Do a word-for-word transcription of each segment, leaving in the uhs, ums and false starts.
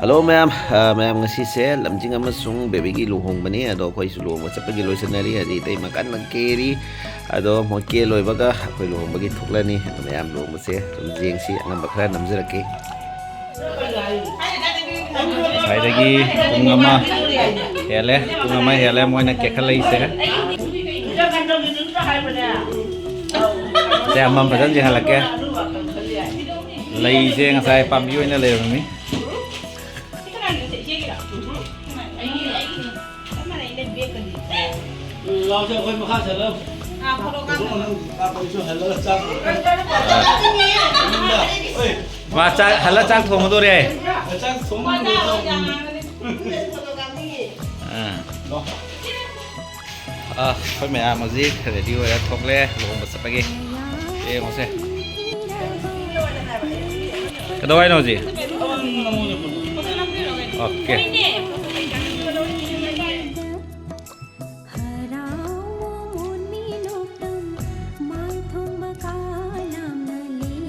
Hello ꯃꯌꯥꯝ, ꯑ, ꯃꯌꯥꯝ, ꯉꯁꯤꯁꯦ ꯂꯝꯖꯤꯡ ꯑꯃꯁꯨꯡ ꯕꯦꯕꯤꯒꯤ ꯂꯨꯍꯣꯡꯕꯅꯤ꯫ ꯑꯗꯣ ꯑꯩꯈꯣꯏꯁꯨ ꯂꯨꯍꯣꯡꯕ ꯆꯠꯄꯒꯤ ꯂꯣꯏꯁꯤꯟꯅꯔꯤ꯫ ꯍꯧꯖꯤꯛ ꯏꯇꯩꯃ ꯀꯟꯅ ꯀꯦꯔꯤ꯫ ꯑꯗꯣ ꯃꯣꯏ ꯀꯦ ꯂꯣꯏꯕꯒ ꯑꯩꯈꯣꯏ ꯂꯨꯍꯣꯡꯕꯒꯤ ꯊꯣꯛꯂꯅꯤ꯫ ꯑꯗꯣ ꯃꯌꯥꯝ ꯂꯨꯍꯣꯡꯕꯁꯦ ꯑꯗꯨꯝ ꯌꯦꯡꯁꯤ, ꯑꯉꯝꯕ ꯈꯔ ꯅꯝꯖꯔꯛꯀꯦ꯫ ꯉꯁꯥꯏꯗꯒꯤ ꯄꯨꯡ ꯑꯃ ꯍꯦꯜꯂꯦ, ꯄꯨꯡ ꯑꯃ ꯍꯦꯜꯂꯦ ꯃꯣꯏꯅ ꯀꯦꯈꯠꯂꯛꯏꯁꯦ꯫ ꯁꯦ, ꯑꯃꯃꯝ ꯐꯖꯅ ꯌꯦꯡꯍꯜꯂꯛꯀꯦ꯫ ꯂꯩꯁꯦ ꯉꯁꯥꯏ ꯄꯥꯝꯕꯤ ꯑꯣꯏꯅ ꯂꯩꯔꯝꯃꯤ꯫ ꯎꯝ, ꯂꯥꯎꯁꯦ, ꯑꯩꯈꯣꯏ ꯃꯈꯥ ꯆꯠꯂꯣ꯫ ꯑꯥ, ꯐꯣꯇꯣ ꯀꯥꯞꯅꯕ꯫ ꯀꯥꯞꯄꯁꯨ ꯍꯜꯂꯒ ꯆꯥꯛ꯫ ꯃꯥ ꯆꯥꯛ, ꯍꯜꯂ ꯆꯥꯛ ꯊꯣꯡꯒꯗꯣꯔꯦ꯫ ꯆꯥꯛ ꯊꯣꯡꯕ ꯂꯣꯏꯔꯦ꯫ ꯑꯥ꯫ ꯂꯥꯎ꯫ ꯑꯥ, ꯑꯩꯈꯣꯏ ꯃꯌꯥꯝ ꯍꯧꯖꯤꯛ ꯔꯦꯗꯤ ꯑꯣꯏꯔ ꯊꯣꯛꯂꯦ ꯂꯨꯍꯣꯡꯕ ꯆꯠꯄꯒꯤ꯫ ꯌꯦꯡꯉꯨꯁꯦ꯫ ꯀꯩꯗꯧ ꯍꯥꯏꯅꯣ ꯍꯧꯖꯤꯛ? ꯑꯣꯀꯦ꯫ ꯍꯔꯥꯎ ꯃꯣꯟ ꯃꯤꯅꯣꯛꯇꯝ ꯃꯥꯏꯊꯣꯡꯕ ꯀꯥꯂꯝꯅ ꯂꯦꯡ꯫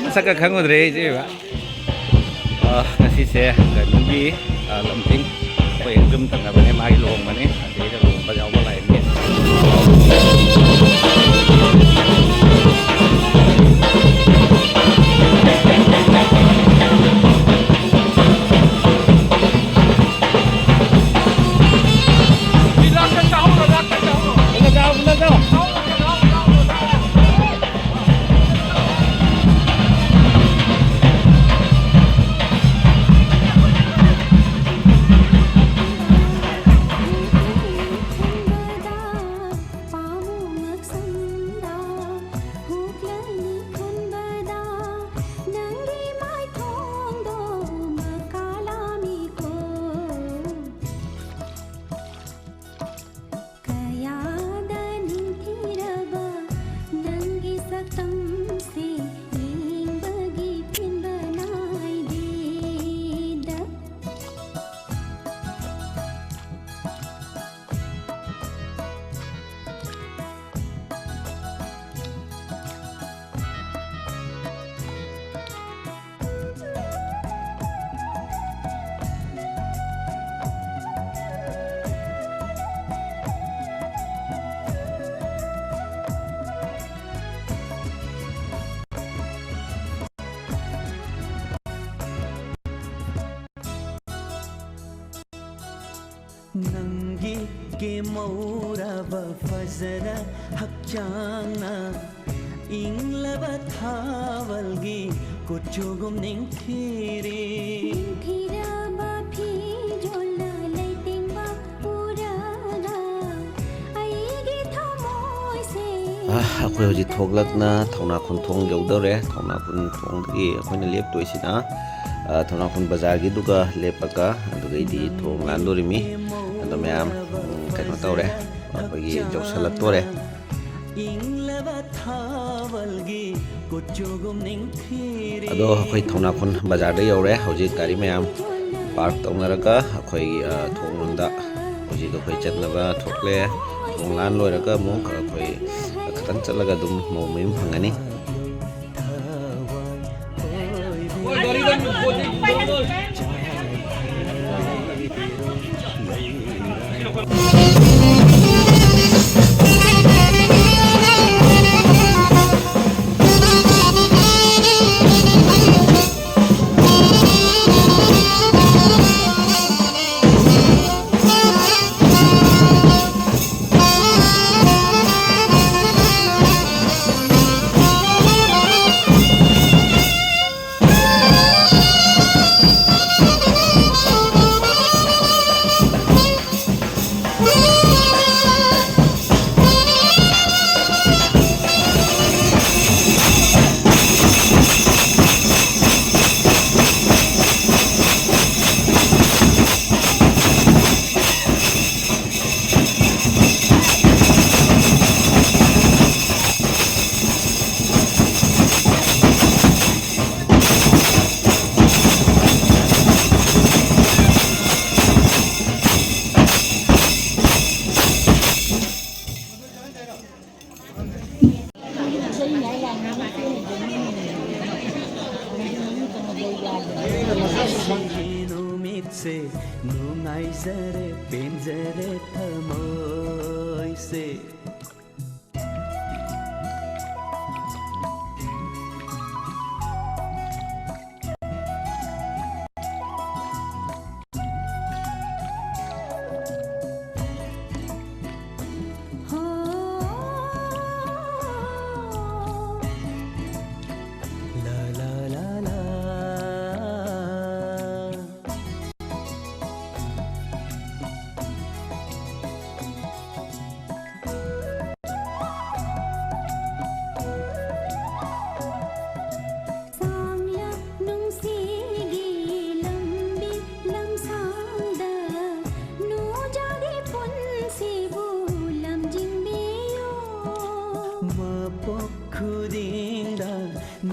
ꯃꯁꯛꯀ ꯈꯪꯉꯨꯗ꯭ꯔꯦ ꯏꯆꯦ ꯏꯕ꯫ ꯑ, ꯉꯁꯤꯁꯦ ꯀꯩꯅꯣꯒꯤ, ꯑ, ꯂꯝꯖꯤꯡ ꯑꯩꯈꯣꯏ ꯌꯨꯝ ꯊꯪꯅꯕꯅꯦ, ꯃꯥꯒꯤ ꯂꯨꯍꯣꯡꯕꯅꯦ꯫ ꯑꯁꯤꯗ ꯂꯨꯍꯣꯡꯕ ꯌꯥꯎꯕ ꯂꯥꯛꯏꯅꯦ꯫ ꯅꯪꯒꯤ ꯀꯦꯃꯧꯔꯕ ꯐꯖꯔ ꯍꯛꯆꯥꯡꯅ ꯏꯪꯂꯕ ꯊꯥꯋꯜꯒꯤ ꯀꯨꯆꯨꯒꯨꯝ ꯅꯤꯡꯊꯤꯔꯦ꯫ ꯅꯤꯡꯊꯤꯔꯕ ꯐꯤꯖꯣꯜꯅ ꯂꯩꯇꯦꯡꯕ ꯎꯔꯒ ꯑꯩꯒꯤ ꯊꯃꯣꯏꯁꯦ ꯑ, ꯑꯩꯈꯣꯏ ꯍꯧꯖꯤꯛ ꯊꯣꯛꯂꯛꯅ ꯊꯧꯅꯥꯈꯣꯟ ꯊꯣꯡ ꯌꯧꯗꯧꯔꯦ꯫ ꯊꯧꯅꯥꯈꯣꯟ ꯊꯣꯡꯗꯒꯤ ꯑꯩꯈꯣꯏꯅ ꯂꯦꯞꯇꯣꯏꯁꯤꯅ, ꯑ, ꯊꯧꯅꯥꯈꯣꯟ ꯕꯖꯥꯔꯒꯤꯗꯨꯒ ꯂꯦꯞꯄꯒ, ꯑꯗꯨꯒꯩꯗꯤ ꯊꯣꯡ ꯂꯥꯟꯗꯣꯔꯤꯃꯤ꯫ ꯑꯗꯣ ꯃꯌꯥꯝ, ꯎꯝ, ꯀꯩꯅꯣ ꯇꯧꯔꯦ, ꯑꯩꯈꯣꯏꯒꯤ ꯌꯧꯁꯜꯂꯛꯇꯣꯔꯦ꯫ ꯑꯗꯣ ꯑꯩꯈꯣꯏ ꯊꯧꯅꯥꯈꯣꯟ ꯕꯖꯥꯔꯗ ꯌꯧꯔꯦ꯫ ꯍꯧꯖꯤꯛ ꯒꯥꯔꯤ ꯃꯌꯥꯝ ꯄꯥꯔꯛ ꯇꯧꯅꯔꯒ ꯑꯩꯈꯣꯏ, ꯑ, ꯊꯣꯡ ꯂꯣꯝꯗ ꯍꯧꯖꯤꯛ ꯑꯩꯈꯣꯏ ꯆꯠꯅꯕ ꯊꯣꯛꯂꯦ꯫ ꯊꯣꯡ ꯂꯥꯟ ꯂꯣꯏꯔꯒ ꯑꯃꯨꯛ ꯑꯩꯈꯣꯏ ꯈꯤꯇꯪ ꯆꯠꯂꯒ ꯑꯗꯨꯝ ꯃꯧ ꯃꯌꯨꯝ ꯐꯪꯒꯅꯤ꯫ ꯅꯨꯃꯤꯠꯁꯦ ꯅꯨꯡꯉꯥꯏꯖꯔꯦ ꯄꯦꯟꯖꯔꯦ ꯊꯃꯣꯏꯁꯦ꯫ ꯈꯨꯗꯤꯡꯗ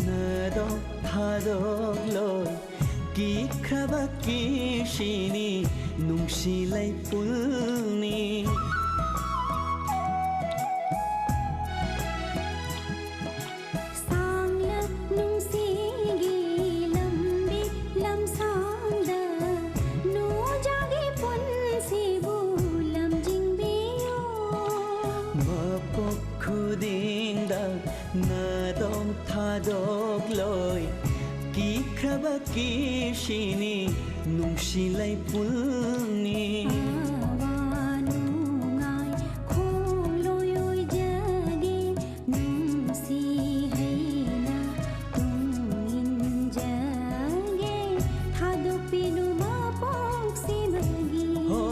ꯅꯗꯣ ꯊꯥꯗꯣꯛꯂꯣꯏ꯫ ꯀꯤꯈ꯭ꯔꯕ ꯀꯤꯁꯤꯅꯤ ꯅꯨꯡꯁꯤ ꯂꯩꯄꯨꯜꯅꯤ꯫ ꯁꯥꯡꯂ ꯅꯨꯡꯁꯤꯒꯤ ꯂꯝꯕꯤ ꯂꯝꯁꯥꯡꯗ ꯅꯨꯡꯖꯥꯒꯤ ꯄꯨꯟꯁꯤꯕꯨ ꯂꯝꯖꯤꯡꯕꯤꯌꯨ꯫ ꯃꯄꯣꯛ ꯈꯨꯗꯤꯡꯗ ꯅꯗꯣꯝ ꯊꯥꯗꯣꯛꯂꯣꯏ꯫ ꯀꯤꯈ꯭ꯔꯕ ꯀꯤꯁꯤꯅꯤ ꯅꯨꯡꯁꯤ ꯂꯩꯄꯨꯜꯅꯤ꯫ ꯑꯋꯥ ꯅꯨꯡꯉꯥꯏ ꯈꯣꯡꯂꯣꯏ ꯑꯣꯏꯖꯒꯦ, ꯅꯨꯡꯁꯤ ꯍꯩꯅ ꯇꯨꯡ ꯏꯟꯖꯒꯦ, ꯊꯥꯗꯣꯛꯄꯤꯅꯨ ꯃꯄꯣꯛꯁꯤꯃꯒꯤ꯫ ꯍꯣ꯫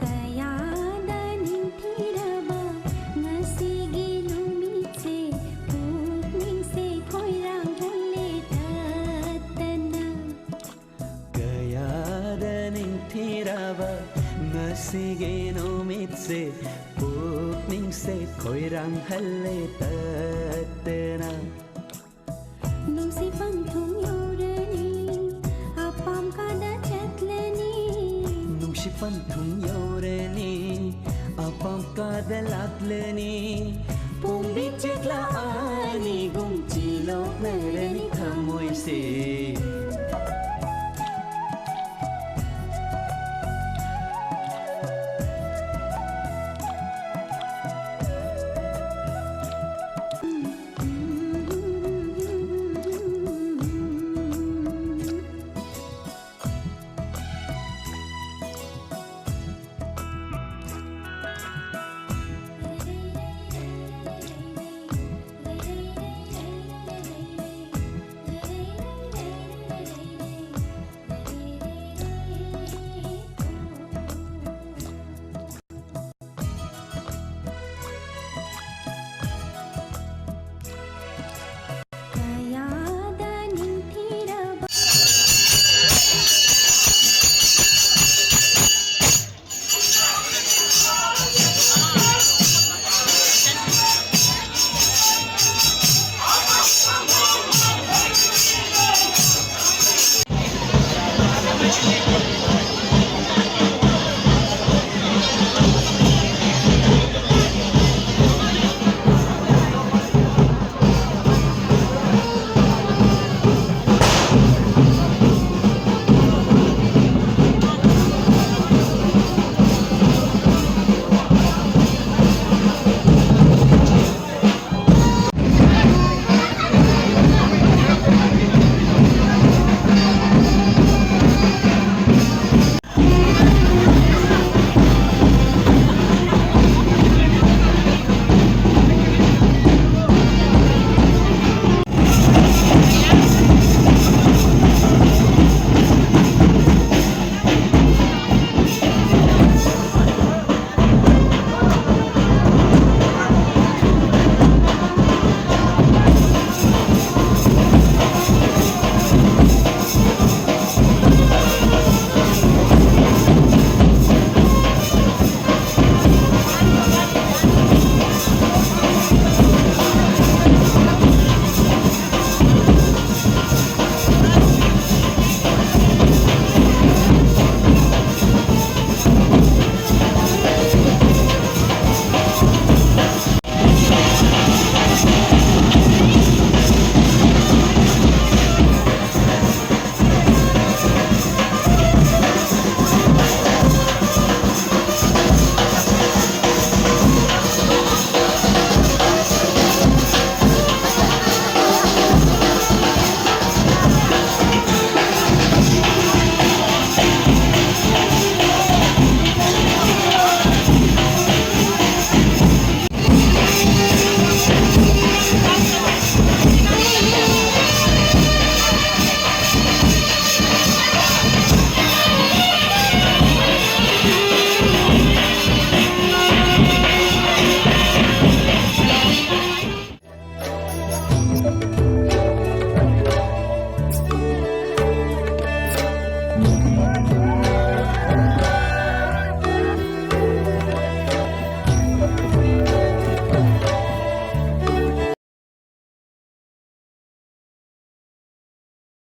ꯀꯌꯥꯗ ꯅꯤꯡꯊꯤꯔꯕ ꯉꯁꯤꯒꯤ ꯅꯨꯃꯤꯠꯁꯦ, ꯄꯨꯛꯅꯤꯡꯁꯦ ꯈꯣꯏꯔꯥꯡꯍꯜꯂꯦ ꯇꯠꯇꯅ꯫ ꯀꯌꯥꯗ ꯅꯤꯡꯊꯤꯔꯕ ꯉꯁꯤꯒꯤ ꯅꯨꯃꯤꯠꯁꯦ, ꯄꯨꯛꯅꯤꯡꯁꯦ ꯈꯣꯏꯔꯥꯡꯍꯜꯂꯦ ꯇꯠꯇꯅ꯫ ꯅꯨꯡꯁꯤ ꯄꯟꯊꯨꯡ ꯌꯧꯔꯅꯤ, ꯑꯄꯥꯝ ꯀꯥꯗ ꯆꯠꯂꯅꯤ꯫ ꯅꯨꯡꯁꯤ ꯄꯟꯊꯨꯡ ꯌꯧꯔꯅꯤ, ꯑꯄꯥꯝ ꯀꯥꯗ ꯂꯥꯛꯂꯅꯤ꯫ ꯄꯣꯝꯕꯤ ꯆꯦꯛꯂꯥ ꯑꯅꯤꯒꯨꯝ ꯆꯤꯂꯣꯛꯅꯔꯅꯤ ꯊꯃꯣꯏꯁꯦ꯫